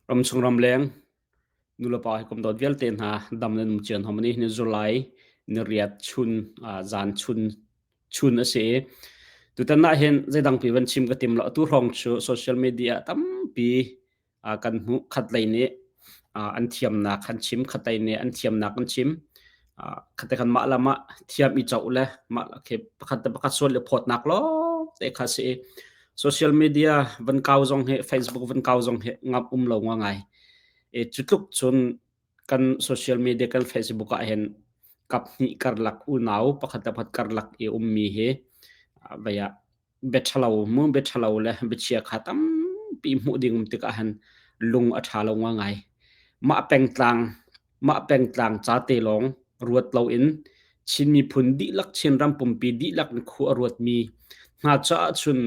Ramchung ramleng nulepa hawikom dawt vialte hna dam le nung cio hna ni ni July ni riat chun zan chun chun a si i tutan ah hin zeidang pi van chim ka tim lo atu hrawng cu social media tampi kan hmuh khat lei nih an thiamnak an chim khat lei nih an thiamnak an chim khate khan mah le mah thiam i coh le mah khi pakhat le pakhat sual le phawtnak lawng te kha si i social media van kau zong hi Facebook van kau zong hi ngam um lo nga ngai e cu tluk cun kan social media kan Facebook ah hin kap hnih karlak unau pakhat le pakhat karlak i ummi hi vaya bia ṭhalo mu bia ṭhalo le biachia kha tampi hmuh ding um tikah hin lung a ṭha lo ngai. Mah pengtlang mah pengtlang ca te lawng ruat loin Chin miphun dihlak Chinram pumpi dihlak in khua a ruatmi hna caah cun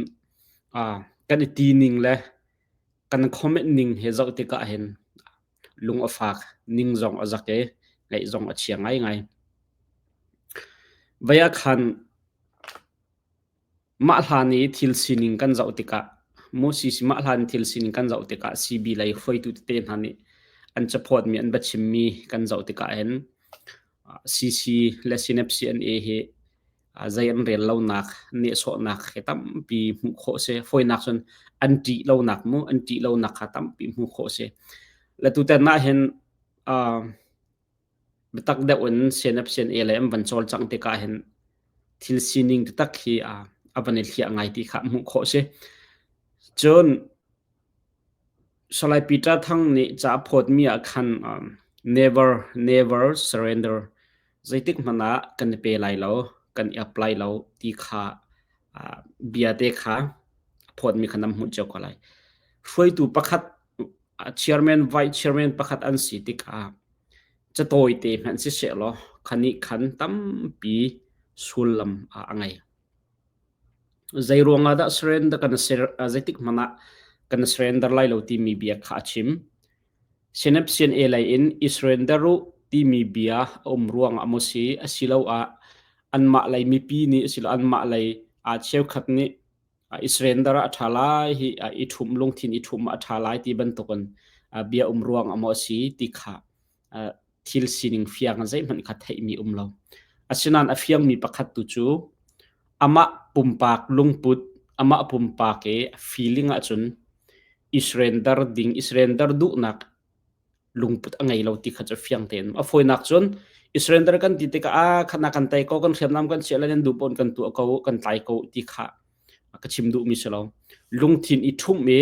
kan i ti ning le kan comment ning he zoh tikah hin lung a fak ning zong a zak i ngaih zong a chia ngaingai. Vai ah khan Mah hlan i thil sining kan zoh tikah Moses mah hlan thil sining kan zoh tikah CB lei hruaitu tete hna nih an caphawtmi an va chimmi kan zoh tikah hin CC le Synapse CNA hi zei an rel lonak nehsawhnak hi tampi hmuh khawh a si. Fawinak cun an ṭih lonak mu an ṭih lonak kha tampi hmuh khawh a si. Le tutan ah hin Biatak deuh in CNF-CNA lei an van cawlcangh tikah hin thil sining taktak hi a van i hliah ngai ti kha hmuh khawh a si. Cun Salai Peter Thang nih ca a phawtmi ah khan never never surrender zeitik hmanh ah kan i pe lai lo, kan i apply lo ti kha bia te kha a phawtmi kha nan hmuh cio ko lai. Hruaitu pakhat chairman vice chairman pakhat an si tikah Catawite hmanh sisehlaw khanih khan tampi sullam a ngei. Zeiruang ah dah surrender kan zeitik hmanh ah kan surrender lai lo timi bia kha a chim. Synapsian A lei in i surrender u timi bia a um ruangah maw si asiloah anmah lei mipi nih asiloah anmah lei cheukhat nih i surrender ah a ṭha lai hi i ṭhumh lungthin i ṭhumh ah a ṭha lai ti bantukin bia um ruang ah maw a si ti kha thil sining fiang zeihmanh kha theihmi um lo. Asinain a fiangmi pakhat tu cu amah pumpak lungput, amah pumpak i feeling ahcun i surrender ding, i surrender duhnak lungput a ngei lo ti kha cu fiang tein a fawinak cun i surrender kan ti tikah ah khana kan tei ko kan hriamnam kan chiah le nan duh pawn kan tuah ko kan tlai ko ti kha ka chim duhmi si lo lungthin i ṭhumh i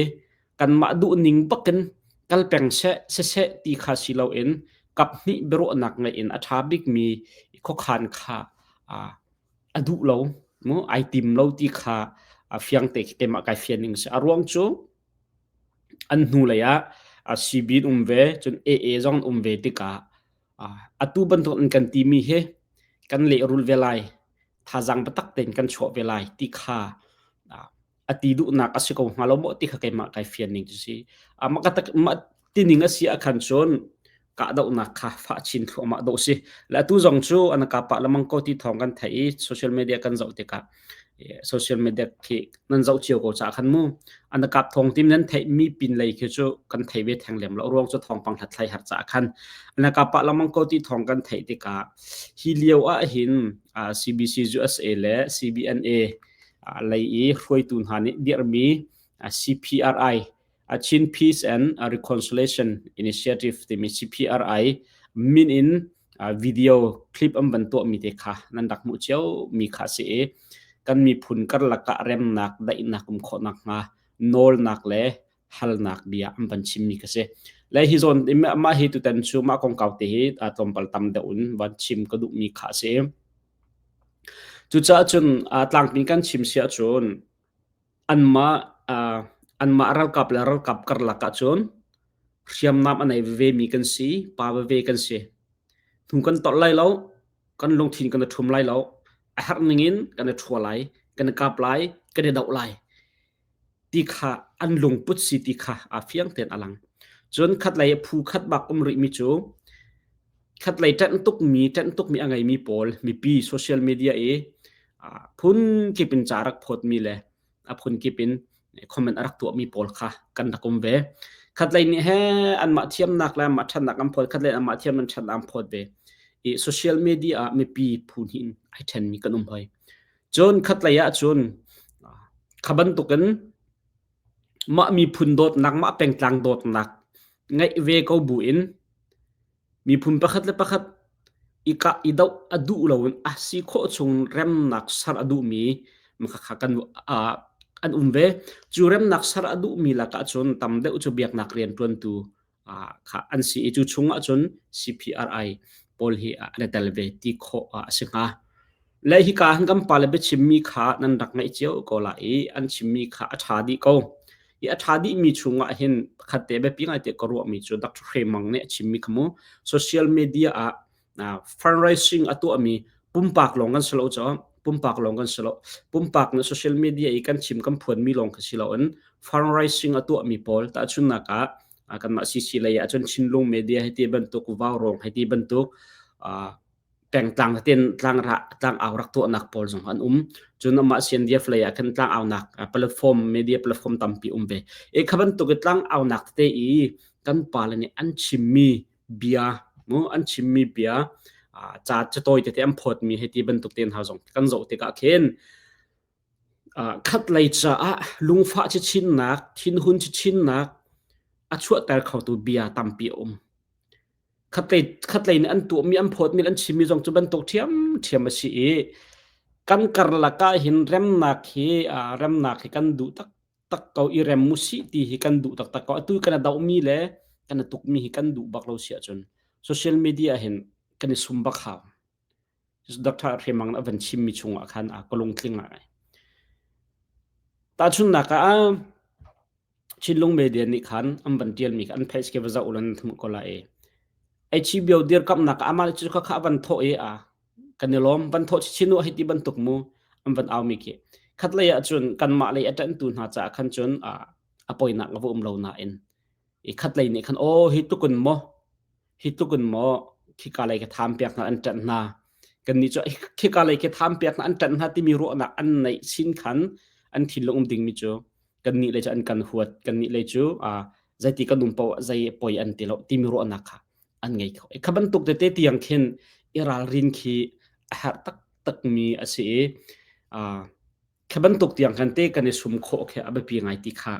kanmah duh ning bakin kal peng seh siseh ti kha si loin kap hnih biaruahnak ngeih in a ṭha bikmi khuakhan kha a duh lo mu ai tim lo ti kha fiang te keimah kai fian ning si a ruang cu An hnulei ah CB an um ve, cun AA zong an um ve tikah atu bantuk in kan timi hi kan lehrul ve lai, thazaang biatak tein kan chuah ve lai ti kha a ti duhnak a si ko hnga lo maw ti kha keimah kai fian ning cu si. Mah tining a si ahkhan cun kahdohnak kha fah chin thluahmah dawh si. Le atu zong cu an kap pah lengmang ko ti thawng kan theih i social media kan zoh tikah social media khi nan zoh cio ko caah khan mu an kap thawng tim nan theih mi pin lei khi cu kan thei ve theng lem lo ruang cu thawngpang hlathlai har caah khan an kap pah lengmang ko ti thawng kan theih tikah hi lio ah hin CBC USA le CBNA lei i hruaitu hna nih dirhmi CPRI Chin Peace and Reconciliation Initiative timi CPRI min in video clip an van tuahmi te kha nan rak hmuh cio mi kha si i kan miphun karlak ah remnak daihnak um khawhnak hnga nawlnak le halnak bia an van chimmi ka si. Le hi zawn mah hi tutan cu mah kongkau te hi tlawmpal tam deuh in van chim ka duhmi kha si. Cucaah cun tlangpi kan chim si ahcun Anmah anmah ralkap le ralkap karlak ahcun hriamnam a nei vevemi kan si, pa veve kan si. Hnu kan tolh lai lo, kan lungthin kan i ṭhum lai lo, a herh ningin kan i ṭhua lai, kan i kap lai, kan i doh lai ti kha an lungput si ti kha aa fiang tein a lang. Cun khatlei phu khat bak um rihmi cu khatlei ṭanh tukmi ṭanh tukmi a ngeimi pawl mipi social media i phun kip in ca rak phawtmi le a phun kip in comment a rak tuahmi pawl kha kan rak um ve. Khatlei nih he anmah thiamnak le anmah ṭhatnak an phawt, khatlei anmah thiam an ṭhatnak an phawt ve. I social media ah mipi phu hnih in ai ṭhenmi kan um hoi. Cun khatlei ah cun kha bantukin mah miphun dawtnak, mah pengtlang dawtnak ngeih ve ko buin miphun pakhat le pakhat i kah i doh a duh loin a si khawh chung remnak ser a duhmi khakha kan an um ve. Cu remnak ser a duhmi lakah cun tam deuh cu biaknak rianṭuantu kha an si i cu chungah cun CPRI pawl hi an i tel ve ti khawh a si hnga. Le hika han kan pale biachimmi kha nan rak ngaih cio ko la i an chimmi kha a ṭha dih ko. I a ṭha dihmi chungah hin pakhat te biapi ngai te ka ruahmi cu Dr. Hre Mang nih a chimmi kha mu social media ah fundraising a tuahmi pumpak lawng kan si lo cu pumpak lawng kan si lo pumpak nih social media i kan chim kan phuanmi lawng kha si loin fundraising a tuahmi pawl tahchunhnak ah kanmah CC lei ah cun Chinlung media hei ti bantuk Vaurawng hei ti bantuk pengtlang tein tlangra tlangau rak tuahnak pawl zong an um cun amah CNDF lei ah khan tlangaunak platform media platform tampi um ve e kha bantuk i tlangaunak tete i kan pale nih an chimmi bia mu an chimmi bia ca catawi tete an phawtmi hei ti bantuk ten ha zong kan zoh tikah khin khat lei caah lungfah chichinnak thinhun chichinnak a chuahter khotu bia tampi a um khatlei khatlei nih an tuahmi an phawtmi an chimmi zong cu bantuk ṭhiamṭhiam a si i kan karlak ah hin remnak hi remnak hi kan duh taktak ko i rem usih ti hi kan duh taktak ko atu kan i dohmi le kan i tukmi hi kan duh bak lo si ahcun social media hin kan i sum bak hau Dr. Hremang a van chimmi chungah khan a ka lungtling ngai. Tahchunhnak ah Chinlung media nih khan an van ṭialmi kha an page ke va zoh ulaw nan hmuh ko lai i HBO dirkamhnak ah amah cu khakha a van thawh i a kan i lawm van thawh chinchin u hei ti bantuk mu an van aumi khi khatlei ah cun kanmah lei a ṭanhtu hna caah khan cun a poinak a va um lo nain i khatlei nih khan aw hi tluk in maw hi tluk in maw khika lei ka tham piak hna an ṭanh hna kannih cu khika lei khi tham piak hna an ṭanh hna timi ruahnak an neih sin khan an thinlung um dingmi cu kannih lei cu an kan huat kannih lei cu zeiti kan um paoh zei poi an ti lo timi ruahnak kha an ngei kho kha bantuk tete tiang khin i ralrin khi a herh taktakmi a si i kha bantuk tiang khan te kan i sum khawh khi a biapi ngai ti kha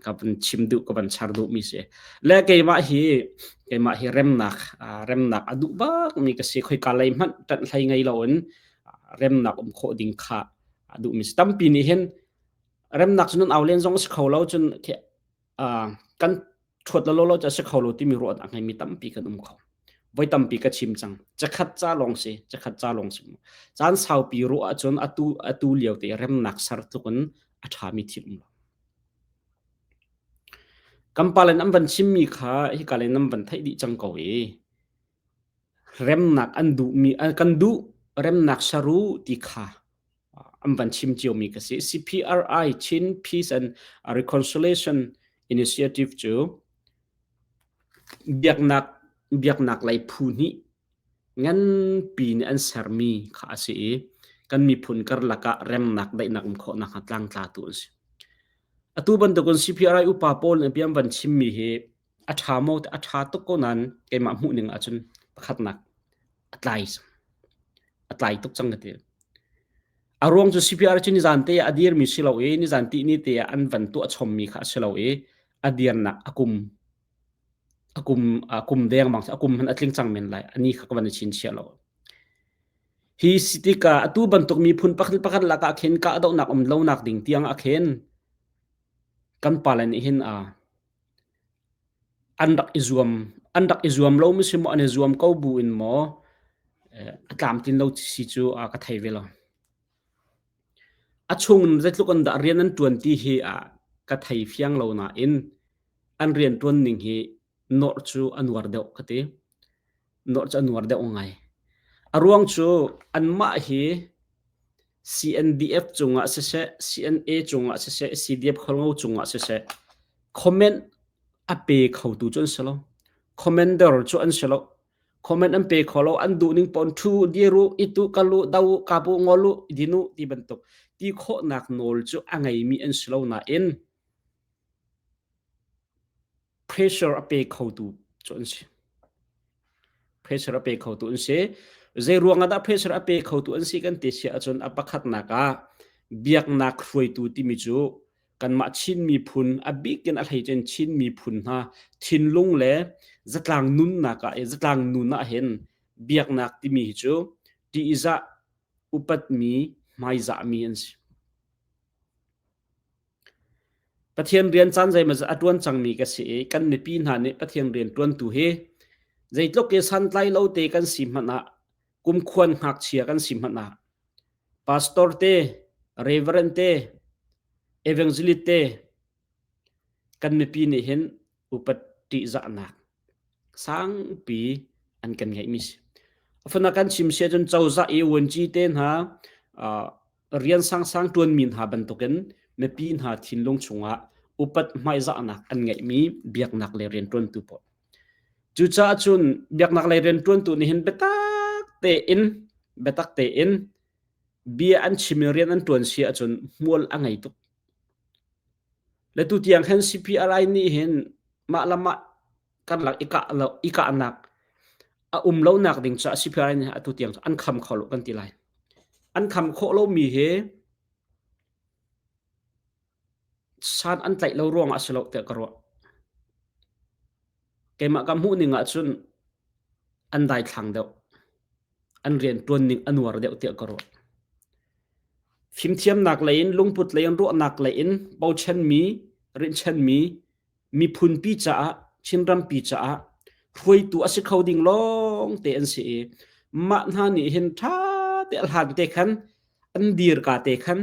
ka van chim duh ka van char duh mi si le keimah hi keimah hi remnak remnak a duh bak mi ka si khoika lei hmanh ṭanh hlei ngei loin remnak um khawh ding kha a duh mi si tampi nih hin remnak cu nan au len zong a si kho lo cun kan ṭhuat lo lo cu a si kho lo timi ruahnak ngeimi tampi kan um kho. Voi tampi ka chim cang. Cakhat ca lawng si, cakhat ca lawng si. Caan saupi ruah ahcun atu atu lio te remnak ser tluk in a ṭhami thil um lo. Kan palen an van chimmi kha hika le nan van theih dih cang ko i remnak an duhmi kan duh remnak saru ti kha an van chim ciomi ka si. CPRI Chin Peace and Reconciliation Initiative cu biaknak biaknak lei phu nih nganpi nih an sermi kha a si i kan miphun karlak ah remnak daihnak um khawh nakhnga tlangtlatu an si. Atu bantukin CPRI upa pawl nih bia an van chimmi hi a ṭha maw a ṭha tuk ko nain keimah hmuh ning ahcun pakhatnak a tlai a tlai tuk cang ka ti. A ruang cu CPR cu nizan te ah a dirmi si lo i nizan tih ni te ah an van tuah chommi kha a si lo i a dirnak a kum a kum a kum deng bang a kum hman a tling cang men lai ani kha ka van i chinchiah lo. Hi si tikah atu bantuk miphun pakhat pakhat lakah khin kahdohnak um lonak ding tiang ah khin kan pale nih hin a an rak i zuam an rak i zuam lo mi si maw an i zuam ko bu in maw a tlamtlin lo si cu a ka thei ve lo. A chung zeitluk in dah rian an ṭuan ti hi a ka thei fiang lo nain an rian ṭuan ning hi nawrh cu a nuar deuh ka ti. Nawrh cu a nuar deuh ngai. A ruang cu anmah hi CNDF cungah siseh, CNA cungah siseh, CDF Khualngo cungah siseh, comment a pe khotu cu an si lo. Commander cu an si lo. Comment an pe kho lo. An duh ning pawn thu dir u, itu kal u, do u, kap u, ngol u, din u ti bantuk ti khawhnak nawl cu a ngeimi an si lo nain. Pressure a pe khotu cu an si. Pressure a pe khotu an si. Zei ruang ah dah pressure a pe khotu an si kan ti si ahcun a pakhatnak ah biaknak hruaitu timi cu kanmah Chin miphun a bik in a hleicen Chin miphun hna thinlung le zatlang nunnak ah zatlang nun ah hin biaknak timi hi cu ṭihzah upatmi hmaizahmi an si. Pathian rian caan zeimawzat a ṭuan cangmi ka si i kan mipi hna nih Pathian rian ṭuantu hi zeitluk i santlai lo te kan si hmanh ah kumkhuan ngakchia kan si hmanh ah pastor te, reverend te, evangelist te kan mipi nih hin upat ṭihzahnak sangpi an kan ngeihmi si. Afana kan chim si ahcun cozah i vuanci te hna rian sangsang ṭuanmi hna bantukin mipi hna thinlung chungah upat hmaizahnak an ngeihmi biaknak le rianṭuantu pawl. Cucaah cun biaknak lei rianṭuantu nih hin biatak tein biatak tein bia an chim i rian an ṭuan si ahcun hmual a ngei tuk. Le tutiang hin CPRI nih hin mah le mah karlak i kah lo i kahnak a um lonak ding caah CPRI nih atu tiang an kham kho lo kan ti lai. An kham khawh lomi hi san an tlaih lo ruangah a si lo tiah ka ruah. Keimah ka hmuh ning ahcun an daithlang deuh. An rian ṭuan ning a nuar deuh tiah ka ruah. Fimthiamnak lei in, lungput lei in, ruahnak lei in bochanmi, rinhchanmi miphunpi caah, Chinrampi caah hruaitu a si kho ding lawng te an si i mah hna nih hin ṭha te a hlan te khan an dir ka te khan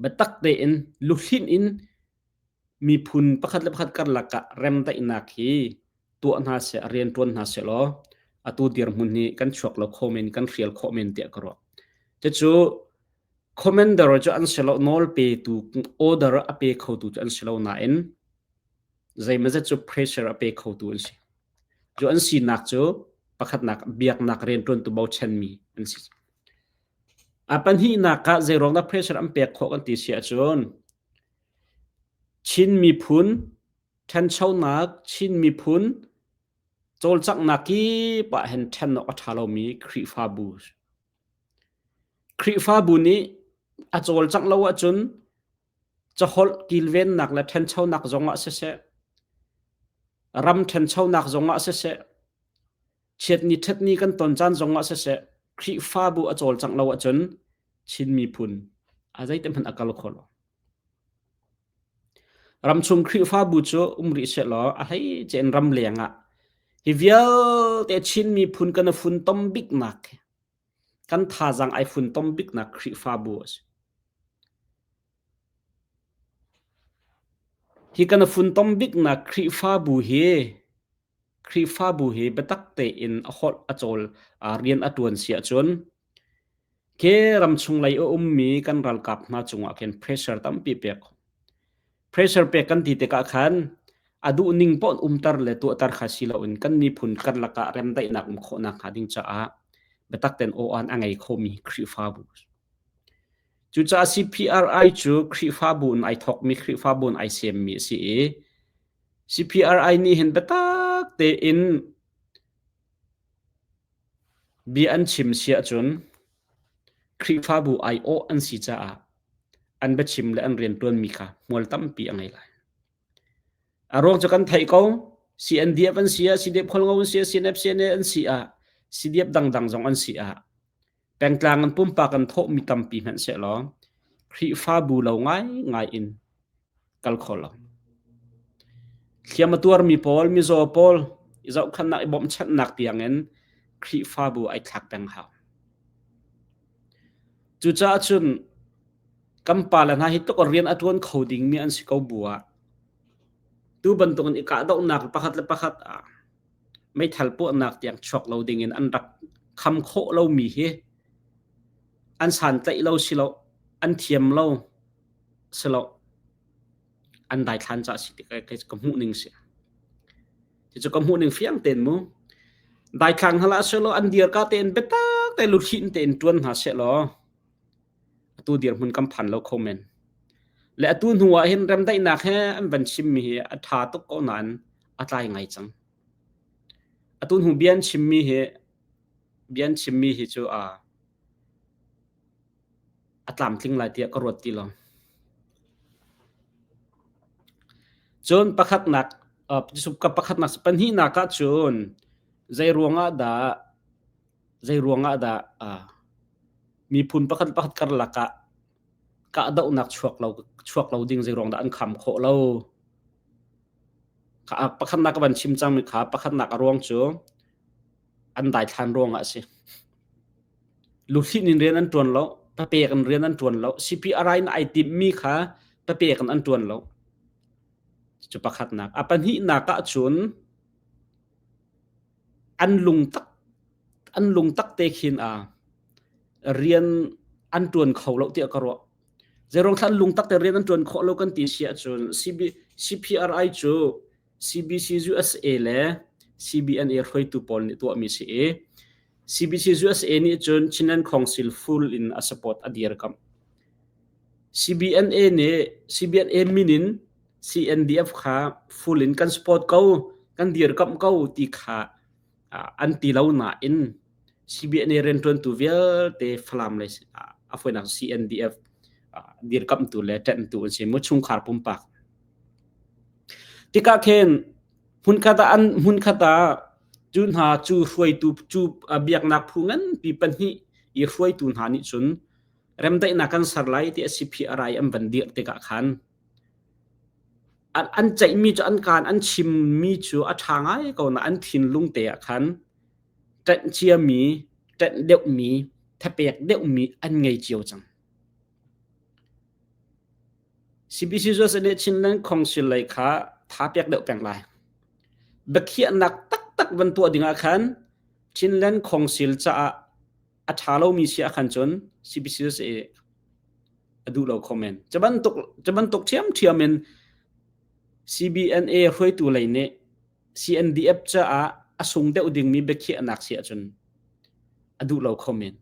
biatak tein luhlinh in miphun pakhat le pakhat karlak ah remdaihnak hi tuah hna seh, rian ṭuan hna seh law atu dirhmun hi kan chuak lo kho men, kan hrial khawh men tiah ka ruah. Cucu commander cu an si lo, nawl petu, order a pe khotu cu an si lo nain zeimawzat cu pressure a pe khotu an si. Cu an sinak cu pakhatnak biaknak rianṭuantu bochanmi an si. A pahnihnak ah zeiruang dah pressure an pek khawh kan ti si ahcun Chin miphun ṭhanchonak, Chin miphun cawlcanghnak kip ah hin ṭhen awk a ṭha lomi Khrihfabu. Khrihfabu nih a cawlcangh lo ahcun caholh kilvennak le ṭhanchonak zongah siseh, ram ṭhanchonak zongah siseh, chiatni ṭhatni kan ton caan zongah siseh, Khrihfabu a cawlcangh lo ahcun Chin miphun a zeiti hmanh a kal kho lo. Ramchung Khrihfabu cu um rih sehlaw a hleice in ramleng ah hi vialte Chin miphun kan i funtom biknak kan thazaang ai funtom biknak Khrihfabu a si. Hi kan i funtom biknak Khrihfabu hi Khrihfabu hi biatak tein a holh a cawl rian a ṭuan si ahcun khi ramchung lei a ummi kan ralkap hna cungah khin pressure tampi pek. Pressure pek kan ti tikah khan a duh ning paoh umter le tuahter kha si loin kan miphun karlak ah remdaihnak um khawhnak hnga ding caah biatak tein aw-an a ngei khomi Khrihfabu. Cucaah CPRI cu Khrihfabu in ai thawkmi Khrihfabu in ai semmi a si i CPRI nih hin biatak tein bia an chim si ahcun Khrihfabu aiawh an si caah an biachim le an rianṭuanmi kha hmual tampi a ngei lai. A ruang cu kan theih ko. CNDF an si ah, CDF Khualngo an si ah, CNF CNA an si ah, CDF dangdang zong an si ah, pengtlang in pumpak an thawhmi tampi hmanh sehlaw Khrihfabu lo ngaingai in kal kho lo. Hliam a tuarmi pawl, mizaw pawl i zohkhanhnak i bawmhchanhnak tiangin Khrihfabu ai thlak peng hau. Cucaah cun kan pale hna hi tluk rian a ṭuan kho dingmi an si ko bu ah tu bantukin i kahdohnak pakhat le pakhat ah meithal puahnak tiang chuak lo dingin an rak kham khawh lomi hi an santlaih lo si lo, an thiam lo si lo, an daithlan caah si ti ka hmuh ning si. Cucu ka hmuh ning fiang tein mu. Daithlang hna hlah sehlaw an dirka tein biatak te luhrin tein ṭuan hna sehlaw atu dirhmun kan phan lo kho men. Le atu hnu ah hin remdaihnak he an van chimmi hi a ṭha tuk ko nain a tlai ngai cang. Atu hnu bia an chimmi hi bia an chimmi hi cu a a tlamtling lai tiah ka ruat ti lo. Cun pakhatnak ka pakhatnak pahnihnak ah cun zei ruangah dah zei ruangah dah miphun pakhat pakhat karlak ah kahdohnak chuak lo chuak lo ding zei ruang dah an kham khawh lo? Pakhatnak ka van chim cangmi kha pakhatnak a ruang cu an daithlan ruangah a si. Luhlinh in rian an ṭuan lo, papek in rian an ṭuan lo, CPRI in ai timhmi kha papek in an ṭuan lo. Cu pakhatnak. A pahnihnak ah cun an lungtak an lungtak te khin a rian an ṭuan kho lo tiah ka ruah. Zeiruang thla an lungtak te rian an ṭuan khawh lo kan ti si ahcun CB, CPRI cu CBC USA le CBNA hruaitu pawl nih tuahmi si i CBC USA nih cun Chinland Council full in a support a dirkamh. CBNA nih CBNA min in CNDF kha full in kan support ko, kan dirkamh ko ti kha an ti lo nain CBNA rianṭuantu vialte Falam le a fawinak CNDF dirkamhtu le ṭanhtu an si mu chungkhar pumpak. Tikah khin hmunkhat ah an hmunkhat ah cu hna cu hruaitu cu biaknak phu nganpi pahnih i hruaitu hna nih cun remdaihnak kan ser lai ti a CPRI an van dirh tikah khan an ceihmi cu an kaan an chimmi cu a ṭha ngai ko na an thinlung te ah khan ṭanh ciami ṭanh deuhmi thapek deuhmi an ngei cio cang. CBC nih Chinland Council lei kha tha pek deuh peng lai. Biakhiahnak taktak van tuah ding ah khan Chinland Council caah a ṭha lomi si ah khan cun CBC a duh lo kho men. Cu bantuk cu bantuk ṭhiamṭhiam in CBNA hruaitu lei nih CNDF caah a sung deuh dingmi biakhiahnak si ahcun a duh lo kho men.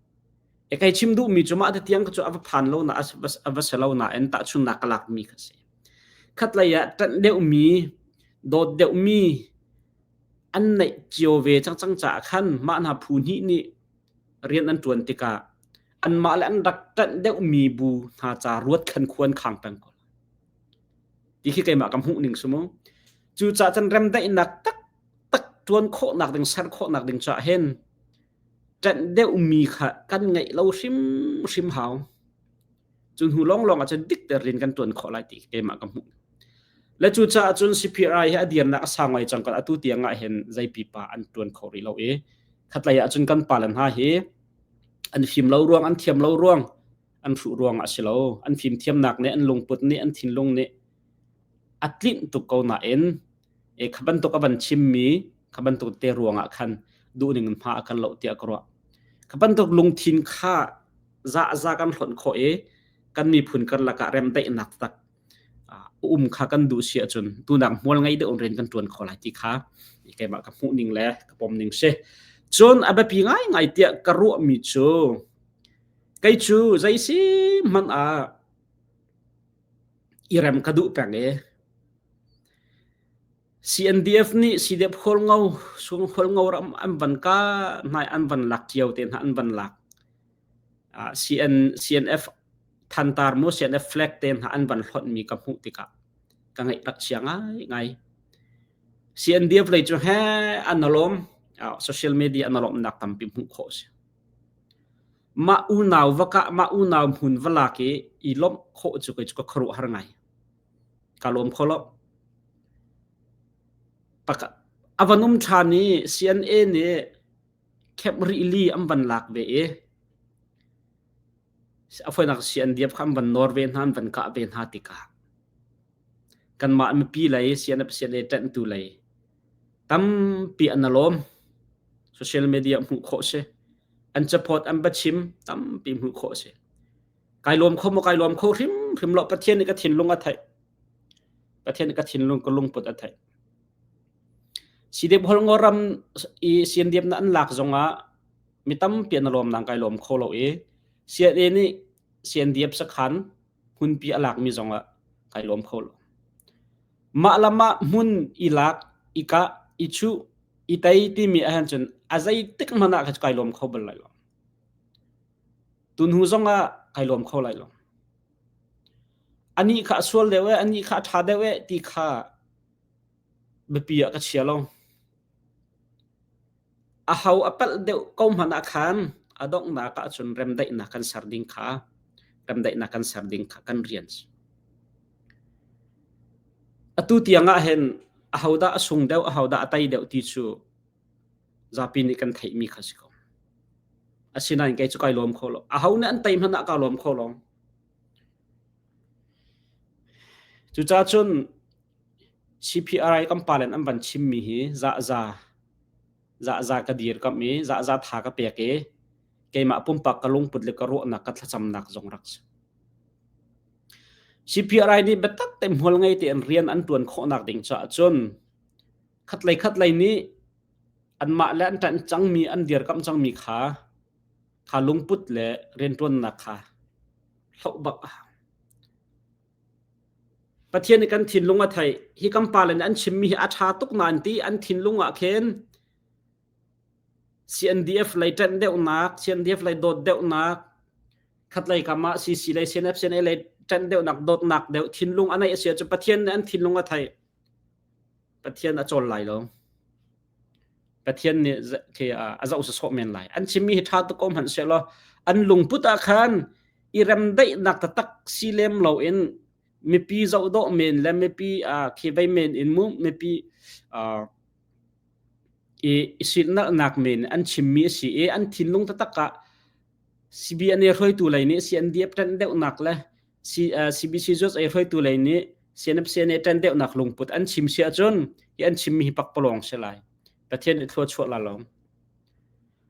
E kai chim duhmi cu mah te tiang cu a va phan lo na a va si lo nain tahchunnak ka lakmi kha si. Khatlei ah ṭanh deuhmi, dawt deuhmi an neih cio ve cang cang caah khan mah hna phu hnih nih rian an ṭuan tikah anmah le an rak ṭanh deuhmi bu hna ca ruat khan khuan khang peng ko. Ti khi keimah ka hmuh ning si mu. Cucaah cun remdaihnak taktak ṭuan khawhnak ding, ser khawhnak ding caah hin ṭanh deuhmi kha kan ngeih lo hrimhrim hau. Cu hnu lawnglawng ah cun dik te rian kan ṭuan khawh lai ti keimah ka hmuh. Le cucaah cun CPRI hi a dirnak a sau ngai cang kan atu tiang ah hin zei pipa an ṭuan kho rih lo i khatlei ah cun kan pale hna hi an fim lo ruang an thiam lo ruang an hruh ruang ah si lo an fimthiamnak nih an lungput nih an thinlung nih a tlinh tuk ko nain e kha bantuk a van chimmi kha bantuk te ruang ah khan duhning in hma a kal lo tiah ka ruah kha bantuk lungthin kha za za kan hlonh khawh i kan miphun karlak ah remdaihnak tak um kha kan duh si ahcun tunak hmual ngei deuh rian kan tuan kho lai ti kha keimah ka hmuh ning le ka pom ning si cun a biapi ngaingai tiah ka ruahmi cu kei cu zei si hmanh ah i rem ka duh peng i CNDF nih CDF Hualngo sung Hualngo ram an van ka hnai an van lak cio te hna an van lak CN CNF thantar mu CNF flag te hna an van hlonh mi ka hmuh tikah ka ngaih rak chia ngai ngai CNDF lei cu he an alawm social media an alawm nak tampi hmuh khawh si Mah unau va kah, mah unau hmun va lak i i lawmh khawh cu kei cu ka khuaruahhar ngai. Ka lawm kho lo. A van um ṭhan i CNA nih Camp Rihli an van lak ve i a fawinak CNDF kha an van nawr ve hna, an van kah ve hna tikah kanmah mipi lei CNF CNA ṭanhtu lei tampi an alawm. Social media hmuh khawh si. An caphawt an biachim tampi hmuh khawh si. Kai lawm kho maw kai lawm kho hrimhrim lo Pathian nih ka thinlung a theih. Pathian nih ka thinlung ka lungput a theih. Sidep Holngo ram i CNDF na an lak zongah mi tampi an lawm nang kai lawm kho lo i CNA nih CNDF sakhan hmunpi a lakmi zongah. Kai lawm kho lo. Mah le mah hmun i lak, i kah, i chuh, i tei timi ahhin cun a zeitik hmanh ah kai lawm kho bal lai lo. Tunhnu zong ah kai lawm kho lai lo. Anih kha a sual deuh ee, anih kha a ṭha deuh ee ti kha biapi ah ka chia lo. Aho a palh deuh ko hmanh ah khan a donghnak ahcun remdaihnak kan ser ding kha remdaihnak kan ser ding kha kan rian si. Atu tiang ah hin ahodah a sung deuh, ahodah a tei deuh ti cu zapi nih kan theihmi kha si ko. Asinain kei cu kai lawm kho lo. Aho nih an tei hmanh ah kaa lawm kho lo. Cucaah cun CPRI kan pale an van chimmi hi zahza zahza ka dirkamh i zahza tha ka pek i keimah pumpak ka lungput le ka ruahnak ka thlacamnak zong rak si. CPRI nih biatak te hmual ngei tein rian an tuan khawhnak ding caah cun khatlei khatlei nih anmah le an ṭanh cangmi an dirkamh cangmi kha kha lungput le rianṭuannak kha hloh bak a hau. Pathian nih kan thinlung a theih. Hi kan pale nih an chimmi hi a ṭha tuk nain ti an thinlung ah khin CNDF lei ṭanh deuhnak, CNDF lei dawt deuhnak, khatlei kam ah CC lei CNF CNA lei ṭanh deuhnak, dawtnak deuh thinlung a neih a si ahcun Pathian nih an thinlung a theih. Pathian a cawl lai lo. Pathian nih khi a zoh sawsawh men lai. An chimmi hi ṭha tuk ko hmanh sehlaw an lungput ah khan i remdaihnak taktak si lem loin mipi zohdawh men le mipi khi vei men in mu mipi i i silnalhnak men an chimmi a si i an thinlung taktak ah CBNA hruaitu lei nih CNDF ṭanh deuhnak le CBC Zuas ei hruaitu lei nih CNFCNA ṭan deuhnak lungput an chim si ahcun hi an chimmi hi pakpalawng si lai. Pathian nih thlua chuah la lo.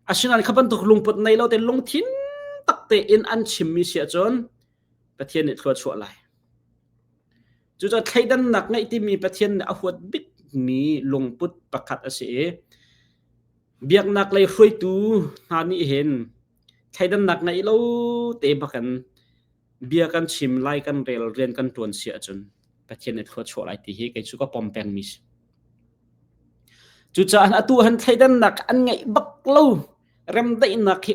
Asinain kha bantuk lungput nei lo te lungthin tak tein an chimmi si ahcun Pathian nih thlua chuah lai. Cucaah thleidannak ngeih timi Pathian nih a huat bikmi lungput pakhat a si i biaknak lei hruaitu hna nih hin thleidannak ngeih lo te bakin bia kan chim lai kan rel rian kan ṭuan si ahcun Pathian nih thlua chuah lai ti hi kei cu ka pom pengmi si. Cucaah atu han thleidannak an ngeih bak lo remdaihnak hi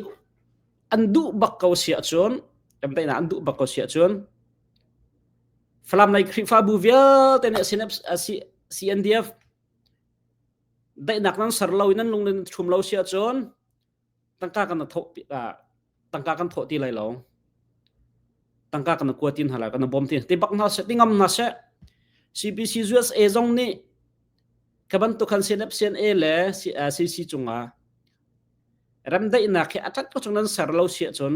an duh bak ko si ahcun remdaihnak an duh bak ko si ahcun Falam lei Khrihfabu vialte nih CNDF daihnak nan ser lo i nan lung nan ṭhum lo si ahcun tangka kan thawh tangka kan thawh ti lai lo tangka kan kua tin hala kan bom ti ti bak hna seh ti ngam hna seh CPC USA zong nih ka bantuk khan CNF CNA le CC cungah remdaihnak hi a ṭhat ko chung nan ser lo si ahcun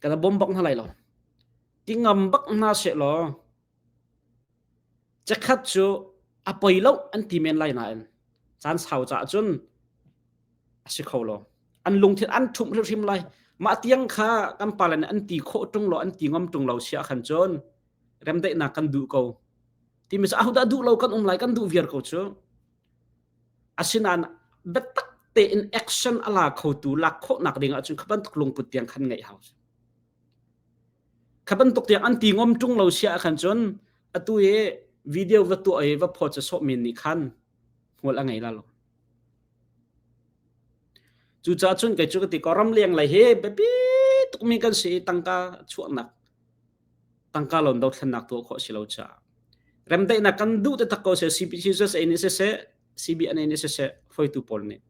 kan bom bak hna lai lo ti ngam bak hna seh law Cakhat cu a poi lo an ti men lai nain caan sau caah cun a si kho lo. An lungthin an ṭhumh hrimhrim lai. Mah tiang kha kan pale nih an ti khawh ṭung lo, an ti ngam ṭung lo si ahkhan cun remdaihnak kan duh ko. Timi cu ahodah duh lo kan um lai, kan duh viar ko cu. Asinain biatak tein action a la khotu lak khawhnak ding ahcun kha bantuk lungput tiang khan ngeih hau. Kha bantuk tiang an ti ngom ṭung lo sia ahkhan cun atu i video va tuah i va phawt sawsawh men nih khan hmual a ngei la lo. Cucaah cun kei cu ka ti ko ramleng lei hi biapi tukmi kan si i tangka chuahnak tangka loan dothlennak tuah khawh si lo caah remdaihnak kan duh taktak ko seh CPC USA nih siseh CBNA nih siseh hruaitu pawl nih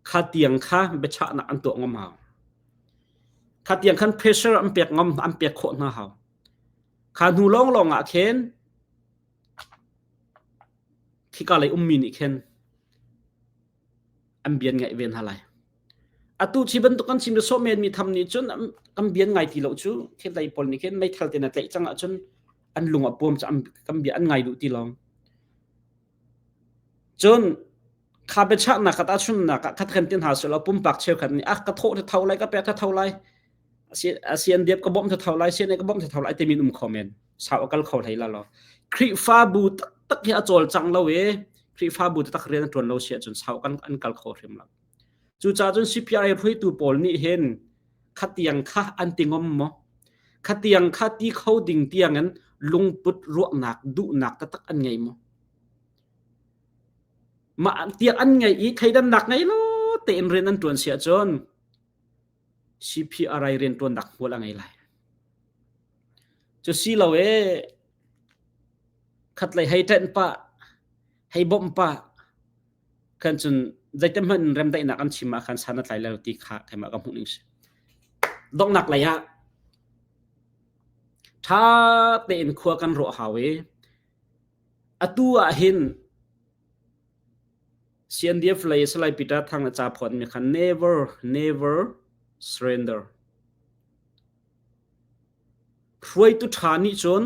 kha tiang kha biachahnak an tuah ngam hau. Kha tiang khan pressure an pek ngam an pek khawh hna hau. Kha hnu lawnglawng ah khin khika lei ummi nih khin an bian ngaih ve hna lai. Atu chi bantuk kan chim sawh men mi tham nih cun kan bian ngai ti lo cu thil lei pawl nih khin meithal te na tlaih cang ahcun an lung a puam kan bia an ngai duh ti lo. Cun kha biachahnak ka tahchunhnak ah khat kan ti hna selaw pumpak cheukhat nih ah ka thawh tha tho lai ka pek tha tho lai CNDF ka bawmh tha tho lai CNA ka bawmh tha tho lai timi um kho men sau a kal kho hlei la lo Khrihfabu taktak hi a cawlcang lo i Khrihfabu taktak rian a ṭuan lo si ahcun sau kan an kal kho hrim lo cucaah cun CPRA hruaitu pawl nih hin khatiang kha an ti ngom maw khatiang kha ti kho ding tiangin lungput ruahnak duhnak taktak an ngei maw? Mah tiang an ngei i thleidannak ngei lo tein rian an ṭuan si ahcun CPRI rianṭuannak hmual a ngei lai. Cu si lo ee khatlei hei ṭenh pah, hei bawmh pah, khan cun zeitin hmanh in remdaihnak an chim ah khan san a tlai lo ti kha keimah ka hmuh ning si. Donghnak lei ah ṭha tein khua kan ruah hau i atu ah hin CNDF lei Salai Peter Thang a ca phuan mi khan never never surrender. Hruaitu ṭha nih cun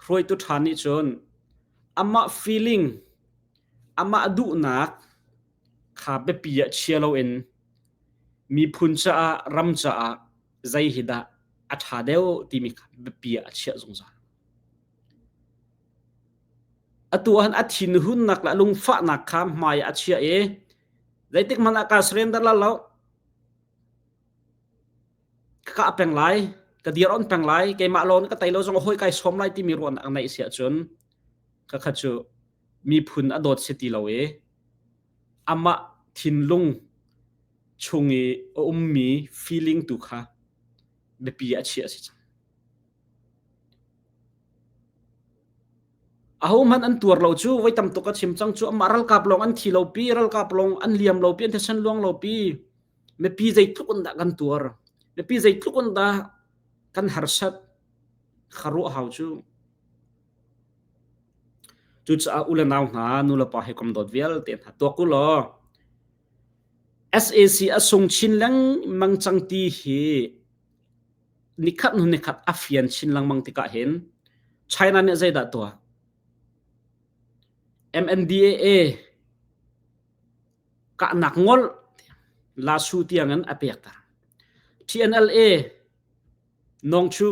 hruaitu ṭha nih cun amah feeling amah duhnak kha biapi ah chia loin miphun caah ram caah zei hi dah a ṭha deuh timi kha biapi ah a chiah zungzal. Atu ahhin a thinhunnak le a lungfahnak kha hmai ah a chiah i zeitik hmanh ah kaa surrender la lo. Ka kah peng lai, ka dir on peng lai, keimah lawng nih ka tei lo zong hawi kai sawm lai timi ruahnak a neih si ahcun khakha cu miphun a dawt si ti lo i amah thinlung chung i a ummi feeling tu kha biapi ah a chiah a si cang. Ahohmanh an tuar lo cu voi tam tuk a chim cang cu amah ralkap lawng an thi lo pi, ralkap lawng an liam lo pi, an thisen luang lo pi. Mipi zeitluk in dah kan tuar? Mipi zeitluk in dah kan harsat? Kha ruah hau cu. Cucaah u le nau hna, nu le pa he kom dawt vialte hna tuak u law SAC a sung chin lengmang cang ti hi nikhat hnu nikhat a fian chin lengmang tikah hin China nih zeidah tuah? MNDAA kahnak ngol lasu tiangin a pekter. TNLA Nongchu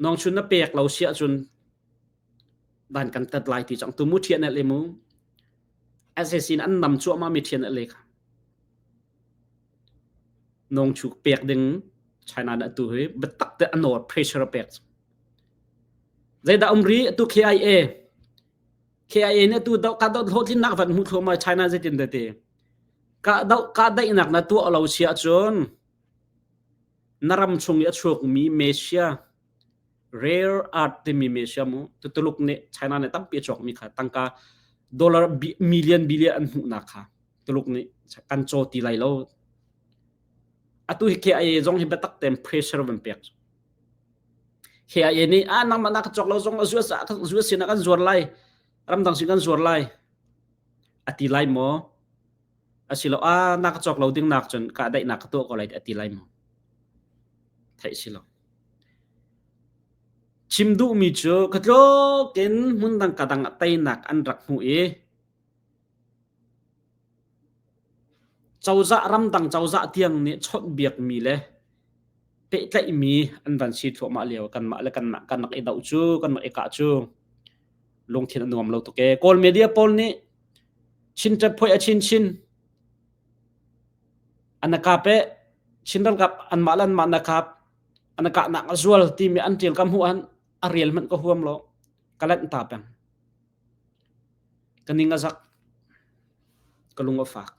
Nongchu na pek lo si ahcun dan kan tat lai ti cang tu mu TNLA mu SAC in an nam cuahmah mi TNLA kha Nongchu pek ding China nih atu hi biatak te a nawr pressure a pek. Zeidah um ri atu KIA KIA nih atu do ka dot hlawhtlinnak van hmuh thluahmah China zeitin dah ti ka do ka daihnak na tuah lo si ahcun na ram chung i a chuakmi Mesia rare art timi Mesia mu Tuluk nih China nih tampi a chuakmi kha tangka dollar million billion an hmuhnak kha Tuluk nih kan caw ti lai lo atu hi KIA zong hi biatak tein pressure van pek KIA nih ah nangmah na ka cawk lo zong a sin ah kan zuar lai ramdang sin kan zuar lai a ti lai maw asilo ah na ka cawk lo ding nak cun ka daihnak ka tuah ko lai a ti lai maw theih si lo chim duhmi cu ka tluk in hmundang ka dang ah teinak an rak hmuh i Cozah ramdang cozah tiang nih chawnhbiakmi le pehtlaihmi an van si thluahmah lio kanmah le kanmah kan rak i doh cu kan rak i kah cu lungthin a nuam lo tuk ee. Kawl media pawl nih Chin ṭep-phoih a chinchin an a kap eh Chin ralkap anmah le anmah na kap an a kahnak a zual timi an ṭial ka hmuh ahhin a rel hmanh ka huam lo ka lanh ta peng. Ka ning a zak. Ka lung a fak.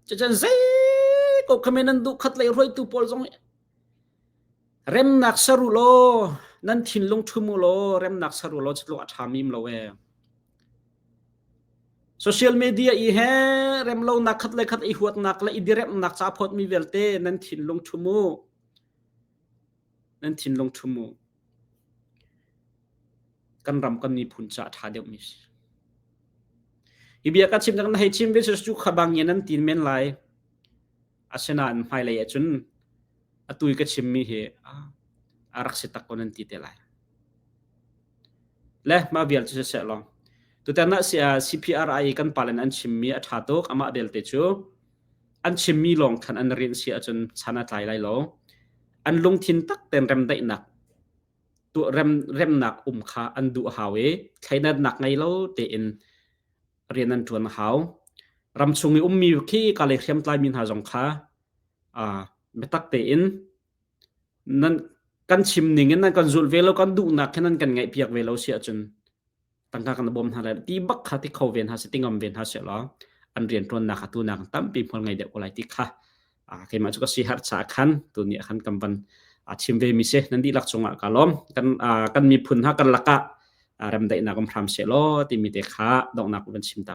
Cucun zei ko kha men nan duh khat lei hruaitu pawl zong nih remnak ser u law nan thinlung ṭhum u law remnak ser u law cutluk a ṭha mim lo ee. Social media i he remlonak khat le khat i huatnak le i diremnak ca phawtmi vialte nan thinlung ṭhum u. Nan thinlung ṭhum u. Kan ram kan miphun caah a ṭha deuhmi si. Hi bia ka chim na hei chim ve cu kha bang in an tin men lai. Asinain hmailei ahcun atu i ka chimmi hi a rak si tak ko nan ti te lai. Le mah vial cu siseh law. Tutan ah CPRI kan palen an chimmi a ṭha tuk. Amah belte cu an chimmi lawng khan an rinh si ahcun chan a tlai lai lo. An lungthin tak tein remdaihnak tuah rem remnak um kha an duh a hau i thleidannak ngei lo tein rian an ṭuan a hau. Ramchung i ummi khi ka lei hriamtlaimi hna zong kha uh, biatak tein. Nan kan chim ning in nan kan zulh ve lo kan duhnak khi nan kan ngaihpiak ve lo si ahcun tangka kan bawm hna lai ti bak kha ti kho ve hna seh ti ngam ve hna seh law an rianṭuannak kha tunak tampi hmual ngei deuh ko lai ti kha keimah cu ka si har cha khan tuni ah khan kan van chim ve mi si nan dihlak cungah ka lawm kan kan miphun ha kan lakah remdaihnak um hram seh law timi te kha donghnak van chim ta.